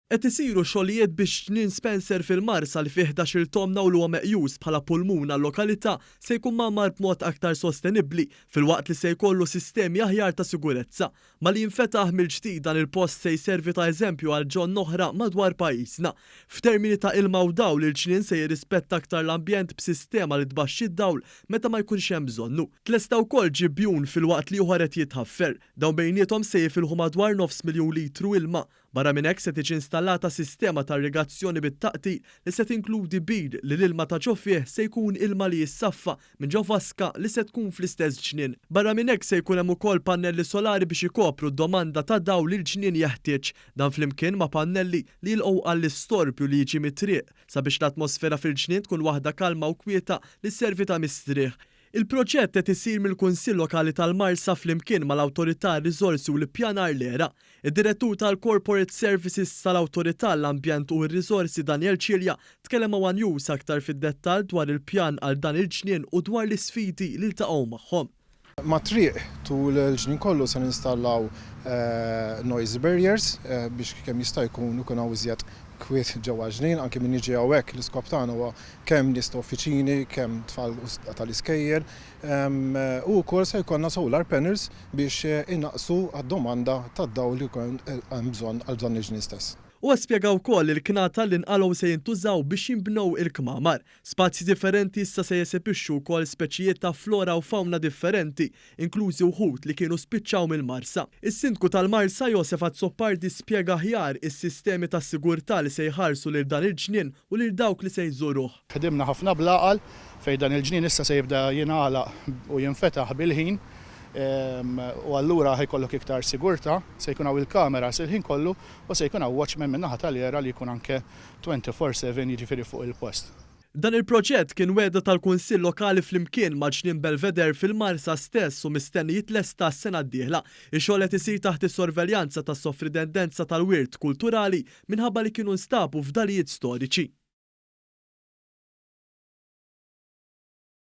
Qed isiru xogħlijiet biex Ġnien Spencer fil-Marsa li fih 11-il tomna u li huwa meqjus bħala pulmun għal-lokalità se jkun mgħammar b'mod aktar sostenibbli filwaqt li se jkollu sistemi aħjar ta' sigurezza. Malli jinfetaħ mill-ġdid dan il-post se jservi ta' eżempju għal ġonna oħra madwar pajjiżna. F'termini ta' ilma u dawl il-ġnien se jirrispetta aktar l-ambjent b'sistema li tbaxxi d-dawl meta ma jkunx hemm bżonnu. Tlesta wkoll ġibjun filwaqt li ieħor qed jitħaffer. Dawn bejniethom se jifilħu madwar nofs miljun litru ilma. Barra minn hekk se tiġi installata sistema ta' irrigazzjoni bit-taqtir li se tinkludi bir li l-ilma ta' ġo fih se jkun ilma li jissaffa minn ġo vaska li se tkun fl-istess ġnien. Barra minn hekk se jkun hemm ukoll pannelli solari biex ikopru d-domanda ta' dawl li l-ġnien jeħtieġ. Dan flimkien ma' pannelli li jilqgħu għall-istorbju li jiġi mit-triq sabiex l-atmosfera fil-ġnien tkun waħda kalma u kwieta li sservi ta' mistrieħ. Il-proġett qed isir mill-Kunsill Lokali tal-Marsa flimkien mal-Awtorità għar-Riżorsi u l-Ippjanar l-ERA. Id-Direttur tal-Corporate Services tal-Awtorità għall-Ambjent u r-Riżorsi Daniel Cilia tkellem ma' one News aktar fid-dettall dwar il-pjan għal dan il-ġnien u dwar l-isfidi li ltaqgħu magħhom. Mat-triq tul il-ġnien kollu se ninstallaw noise barriers biex kemm jista' jkun ikun hawn iżjed kwiet ġewwa l-ġnien. Anki min jiġi hawnhekk l-iskop tagħna huwa kemm nies ta' uffiċini, kemm tfal tal-iskejjel u wkoll se jkollna solar panels biex inaqqsu għad-domanda tad-dawl li jkun hemm bżonn għal dan il-ġnien stess. Huwa spjega wkoll li l-knatar li nqalgħu se jintużaw biex jinbnew il-kmamar. Spazji differenti issa se jesebixxu wkoll speċijiet ta' flora u fawna differenti, inklużi wħud li kienu spiċċaw mill-Marsa. Is-Sindku tal-Marsa Josef Azzopardi spjega aħjar is-sistemi ta' sigurtà li se jħarsu lil dan il-ġnien u lil dawk li se jżuruh. Ħdimna ħafna bl-għaqal fejn dan il-ġnien issa se jibda jingħalaq u jinfetaħ bil-ħin u allura ħa jkollok iktar sigurtà, se jkun hawn il-kameras il-ħin kollu u se jkun hawn watchman min-naħa tal-ERA li jkun anke 24/7 jiġifieri fuq il-post. Dan il-proġett kien wegħda tal-Kunsill Lokali flimkien ma' Ġnien Belvedere fil-Marsa stess u mistenni jitlesta s-sena d-dieħla. Ix-xogħol qed isir taħt is-sorveljanza tas-Sovrintendenza tal-Wirt Kulturali minħabba li kienu nstabu fdalijiet storiċi.